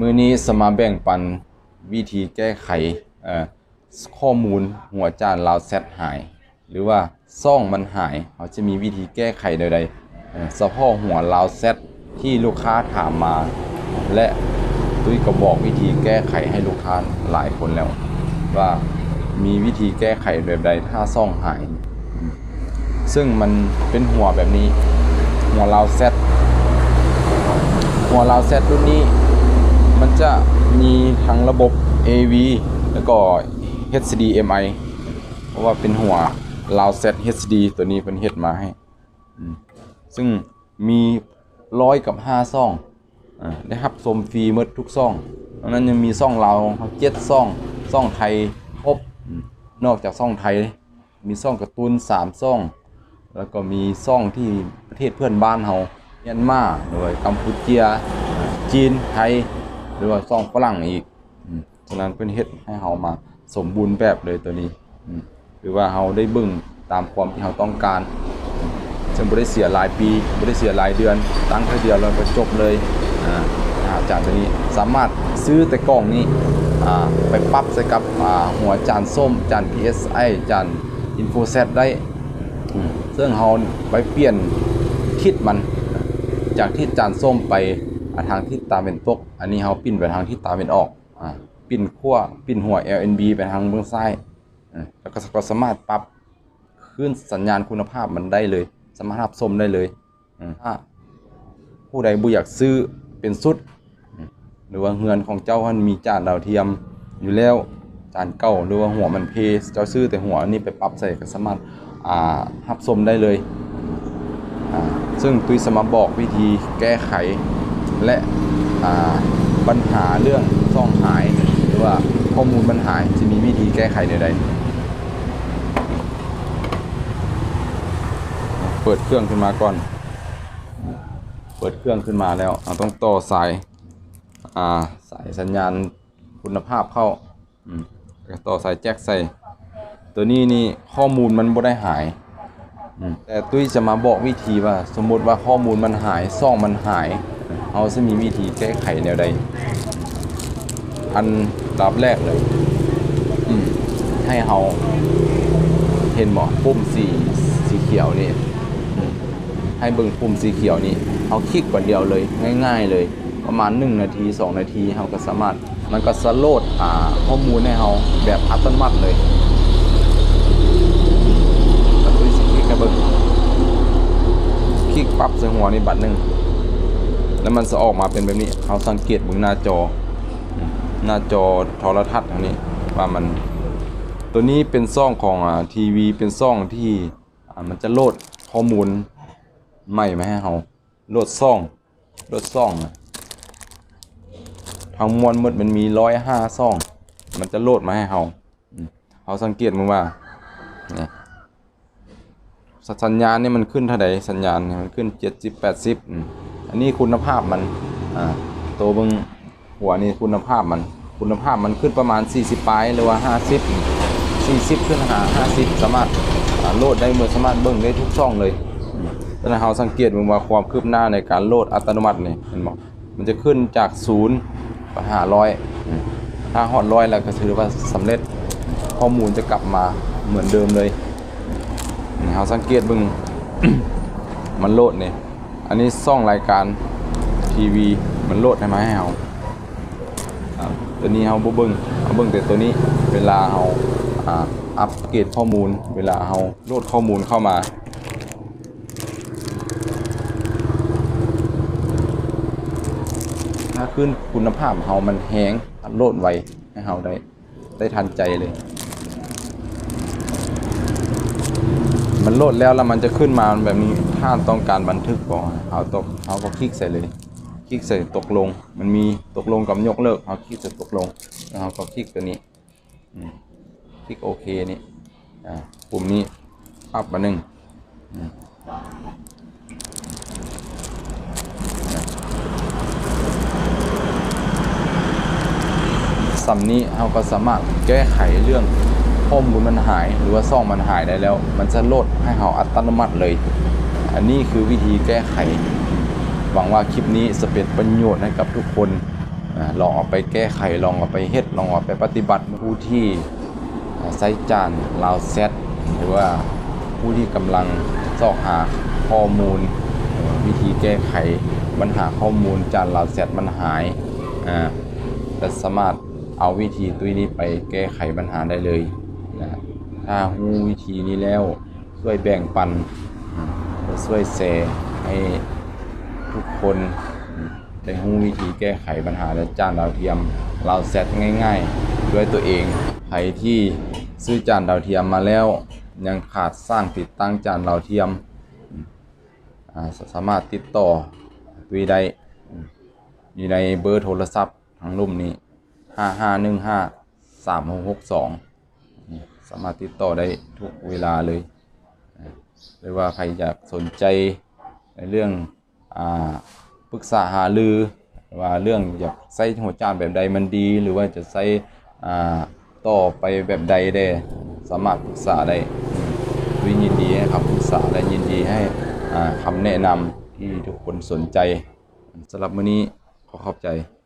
ມື້ນີ້ຈະມາແບ່ງປັນວິທີແກ້ໄຂ ເອີ ຂໍ້ມູນຫົວຈານລາວແຊັດຫາຍ ຫຼືວ່າຊ່ອງມັນຫາຍ ເຮົາຈະມີວິທີແກ້ໄຂແນວໃດ? ເອີ ສະເພາະຫົວລາວແຊັດທີ່ລູກຄ້າຖາມມາ ແລະ ຕຸ້ຍກໍບອກວິທີແກ້ໄຂໃຫ້ລູກຄ້າຫຼາຍຄົນແລ້ວ ວ່າມີວິທີແກ້ໄຂແບບໃດຖ້າຊ່ອງຫາຍ. ເຊິ່ງມັນເປັນຫົວແບບນີ້ ຫົວລາວແຊັດ ຫົວລາວແຊັດລຸ້ນນີ້ ມັນຈະມີທັງລະບົບ ເອ ວີ ແລ້ວກໍ ເອັດ ດີ ເອັມ ໄອ ເພາະວ່າເປັນຫົວລາວແຊັດ ເອັດ ດີ ຕົວນີ້ເພິ່ນເຮັດມາໃຫ້ ອືມ ເຊິ່ງມີຮ້ອຍກັບຫ້າຊ່ອງ ອາ ໄດ້ຮັບຊົມຟຣີໝົດທຸກຊ່ອງ. ນອກນັ້ນຍັງມີຊ່ອງລາວເຈັດຊ່ອງ ຊ່ອງໄທຄົບ ອືມ ນອກຈາກຊ່ອງໄທ ມີຊ່ອງກາຕູນສາມຊ່ອງ ແລ້ວກໍມີຊ່ອງທີ່ປະເທດເພື່ອນບ້ານເຮົາ ມຽນມາ ຫຼືວ່າກຳປູເຈຍ ຈີນ ໄທ ຫຼືວ່າຊ່ອງຝຣັ່ງອີກ. ອືມ ສະນັ້ນເພິ່ນເຮັດໃຫ້ເຮົາມາສົມບູນແບບເລີຍໂຕນີ້ ອືມ ຄືວ່າເຮົາໄດ້ເບິ່ງຕາມຄວາມທີ່ເຮົາຕ້ອງການ ເຊິ່ງບໍ່ໄດ້ເສຍຫຼາຍປີ ບໍ່ໄດ້ເສຍຫຼາຍເດືອນ ຕັ້ງເທື່ອດຽວແລ້ວກໍຈົບເລີຍ. ອາ ອາຈານໂຕນີ້ສາມາດຊື້ແຕ່ກ່ອງນີ້ ອາ ໄປປັບໃສ່ກັບ ອາ ຫົວຈານໂຊມ ຈານ ພີເອັສໄອ ຈານ ອິນໂຟແຊັດ ໄດ້ ອືມ ເຊິ່ງເຮົາໄປປ່ຽນທິດມັນ ຈາກທິດຈານໂຊມໄປ ອາ ທາງທິດຕາເວັນຕົກ ອັນນີ້ເຮົາປິ່ນໄປທາງທິດຕາເວັນອອກ ອາ ປິ່ນຂວາ ປິ່ນຫົວ ແອລ ເອັນ ບີ ໄປທາງເບື້ອງຊ້າຍ ອາ ແລ້ວກໍສາມາດປັບຄືນສັນຍານຄຸນນະພາບມັນໄດ້ເລີຍ ສາມາດຮັບຊົມໄດ້ເລີຍ. ອາ ຖ້າຜູ້ໃດບໍ່ຢາກຊື້ເປັນຊຸດ ອາ ຫຼືວ່າເຮືອນຂອງເຈົ້າຫັ້ນມີຈານດາວທຽມຢູ່ແລ້ວ ຈານເກົ່າ ຫຼືວ່າຫົວມັນເພ ເຈົ້າຊື້ແຕ່ຫົວອັນນີ້ໄປປັບໃສ່ກໍສາມາດ ອາ ຮັບຊົມໄດ້ເລີຍ. ອາ ເຊິ່ງຕຸ້ຍຈະມາບອກວິທີແກ້ໄຂ ແລະ ອາ ບັນຫາເລື່ອງຊ່ອງຫາຍ ຫຼືວ່າຂໍ້ມູນມັນຫາຍ ຈະມີວິທີແກ້ໄຂແນວໃດ? ເປີດເຄື່ອງຂຶ້ນມາກ່ອນ ເປີດເຄື່ອງຂຶ້ນມາແລ້ວ ເຮົາຕ້ອງຕໍ່ສາຍ ອາ ສາຍສັນຍານຄຸນນະພາບເຂົ້າ ອືມ ແລ້ວກໍຕໍ່ສາຍແຈັກໃສ່ ໂຕນີ້ນີ້ຂໍ້ມູນມັນບໍ່ໄດ້ຫາຍ ອືມ ແຕ່ຕຸ້ຍຈະມາບອກວິທີວ່າ ສົມມຸດວ່າຂໍ້ມູນມັນຫາຍ ຊ່ອງມັນຫາຍ ເຮົາຈະມີວິທີແກ້ໄຂແນວໃດ? ອັນດັບແລກເລີຍ ອືມ ໃຫ້ເຮົາ ເຫັນບໍ່? ປຸ່ມສີ ສີຂຽວນີ້ ອືມ ໃຫ້ເບິ່ງປຸ່ມສີຂຽວນີ້ ເຮົາຄລິກບາດດຽວເລີຍ ງ່າຍໆເລີຍ ປະມານໜຶ່ງນາທີ ສອງນາທີ ເຮົາກໍສາມາດ ມັນກໍຈະໂຫຼດ ອາ ຂໍ້ມູນໃຫ້ເຮົາແບບອັດຕະໂນມັດເລີຍ. ແລ້ວຕຸ້ຍຊິຄລິກໃຫ້ເບິ່ງ ຄລິກປັບໃສ່ຫົວນີ້ບາດໜຶ່ງ ແລ້ວມັນຈະອອກມາເປັນແບບນີ້ ເຮົາສັງເກດເບິ່ງໜ້າຈໍ ອືມ ໜ້າຈໍໂທລະທັດເຮົານີ້ ວ່າມັນ ໂຕນີ້ເປັນຊ່ອງຂອງ ອາ ທີວີ ເປັນຊ່ອງທີ່ ອາ ມັນຈະໂຫຼດຂໍ້ມູນໃໝ່ມາໃຫ້ເຮົາ ໂຫຼດຊ່ອງ ໂຫຼດຊ່ອງ ທັງມວນໝົດມັນມີຮ້ອຍຫ້າຊ່ອງ ມັນຈະໂຫຼດມາໃຫ້ເຮົາ ອືມ ເຮົາສັງເກດເບິ່ງວ່າ ນີ້ ສ- ສັນຍານນີ້ມັນຂຶ້ນເທົ່າໃດ? ສັນຍານນີ້ມັນຂຶ້ນເຈັດສິບ ແປດສິບ ອືມ ອັນນີ້ຄຸນນະພາບມັນ ອາ ໂຕເບິ່ງ ຫົວນີ້ຄຸນນະພາບມັນ ຄຸນນະພາບມັນຂຶ້ນປະມານສີ່ສິບປາຍ ຫຼືວ່າຫ້າສິບ ສີ່ສິບຂຶ້ນຫາຫ້າສິບ ສາມາດ ອາ ໂຫຼດໄດ້ເໝິດ ສາມາດເບິ່ງໄດ້ທຸກຊ່ອງເລີຍ. ອືມ ສະນັ້ນເຮົາສັງເກດເບິ່ງວ່າຄວາມຄືບໜ້າໃນການໂຫຼດອັດຕະໂນມັດນີ້ ເຫັນບໍ່? ມັນຈະຂຶ້ນຈາກສູນໄປຫາຮ້ອຍ ອືມ ຖ້າຮອດຮ້ອຍແລ້ວກໍຖືວ່າສຳເລັດ ຂໍ້ມູນຈະກັບມາເໝືອນເດີມເລີຍ. ນີ້ເຮົາສັງເກດເບິ່ງ ມັນໂຫຼດນີ້ ອັນນີ້ຊ່ອງລາຍການທີວີ ມັນໂຫຼດໃຫ້ມາໃຫ້ເຮົາ ອາ ໂຕນີ້ເຮົາບໍ່ເບິ່ງ ເຮົາເບິ່ງແຕ່ໂຕນີ້ ເວລາເຮົາ ອາ ອັບເກຣດຂໍ້ມູນ ເວລາເຮົາໂຫຼດຂໍ້ມູນເຂົ້າມາ ຖ້າຄືນຄຸນນະພາບເຮົາມັນແຮງ ໂຫຼດໄວໃຫ້ເຮົາໄດ້ ໄດ້ທັນໃຈເລີຍ. ມັນໂຫຼດແລ້ວ ແລ້ວມັນຈະຂຶ້ນມາແບບນີ້ ທ່ານຕ້ອງການບັນທຶກບໍ່? ເຮົາຕົກ ເຮົາກໍຄລິກໃສ່ເລີຍ ຄລິກໃສ່ຕົກລົງ ມັນມີຕົກລົງກັບຍົກເລີກ ເຮົາຄລິກໃສ່ຕົກລົງ ແລ້ວເຮົາກໍຄລິກຕົວນີ້ ອືມ ຄລິກໂອເຄນີ້ ອາ ປຸ່ມນີ້ປັບບາດໜຶ່ງ ອືມ ສ່ຳນີ້ເຮົາກໍສາມາດແກ້ໄຂເລື່ອງຂໍ້ມູນມັນຫາຍ ຫຼືວ່າຊ່ອງມັນຫາຍໄດ້ແລ້ວ ມັນຈະໂຫຼດໃຫ້ເຮົາອັດຕະໂນມັດເລີຍ. ອັນນີ້ຄືວິທີແກ້ໄຂ. ຫວັງວ່າຄລິບນີ້ຈະເປັນປະໂຫຍດໃຫ້ກັບທຸກຄົນ. ອາ ລອງເອົາໄປແກ້ໄຂ ລອງເອົາໄປເຮັດ ລອງເອົາໄປປະຕິບັດ. ຜູ້ທີ່ ອາ ໃຊ້ຈານລາວແຊັດ ຫຼືວ່າຜູ້ທີ່ກຳລັງຊອກຫາຂໍ້ມູນ ເອີ ວິທີແກ້ໄຂບັນຫາຂໍ້ມູນຈານລາວແຊັດມັນຫາຍ ອາ ກໍສາມາດເອົາວິທີຕຸ້ຍນີ້ໄປແກ້ໄຂບັນຫາໄດ້ເລີຍນະ. ຖ້າຮູ້ວິທີນີ້ແລ້ວ ຊ່ວຍແບ່ງປັນ ອາ ແລະ ຊ່ວຍແຊໃຫ້ທຸກຄົນ ໄດ້ຮູ້ວິທີແກ້ໄຂບັນຫາຈານດາວທຽມລາວແຊັດງ່າຍໆດ້ວຍຕົວເອງ. ໃຜທີ່ຊື້ຈານດາວທຽມມາແລ້ວ ຍັງຂາດສ້າງຕິດຕັ້ງຈານດາວທຽມ ອາ ສາມາດຕິດຕໍ່ຕຸ້ຍໄດ້ ຢູ່ໃນເບີໂທລະສັບທາງລຸ່ມນີ້ ຫ້າຫ້າໜຶ່ງຫ້າສາມຫົກຫົກສອງ ສາມາດຕິດຕໍ່ໄດ້ທຸກເວລາເລີຍ. ຫຼືວ່າໃຜຢາກສົນໃຈໃນເລື່ອງ ອາ ປຶກສາຫາລືວ່າເລື່ອງຢາກໃຊ້ຫົວຈານແບບໃດມັນດີ ຫຼືວ່າຈະໃຊ້ ອາ ຕໍ່ໄປແບບໃດແດ່ ສາມາດປຶກສາໄດ້. ຕຸ້ຍຍິນດີໃຫ້ຄຳປຶກສາ ແລະ ຍິນດີໃຫ້ ອາ ຄຳແນະນຳທີ່ທຸກຄົນສົນໃຈ. ສຳລັບມື້ນີ້ຂໍຂອບໃຈ.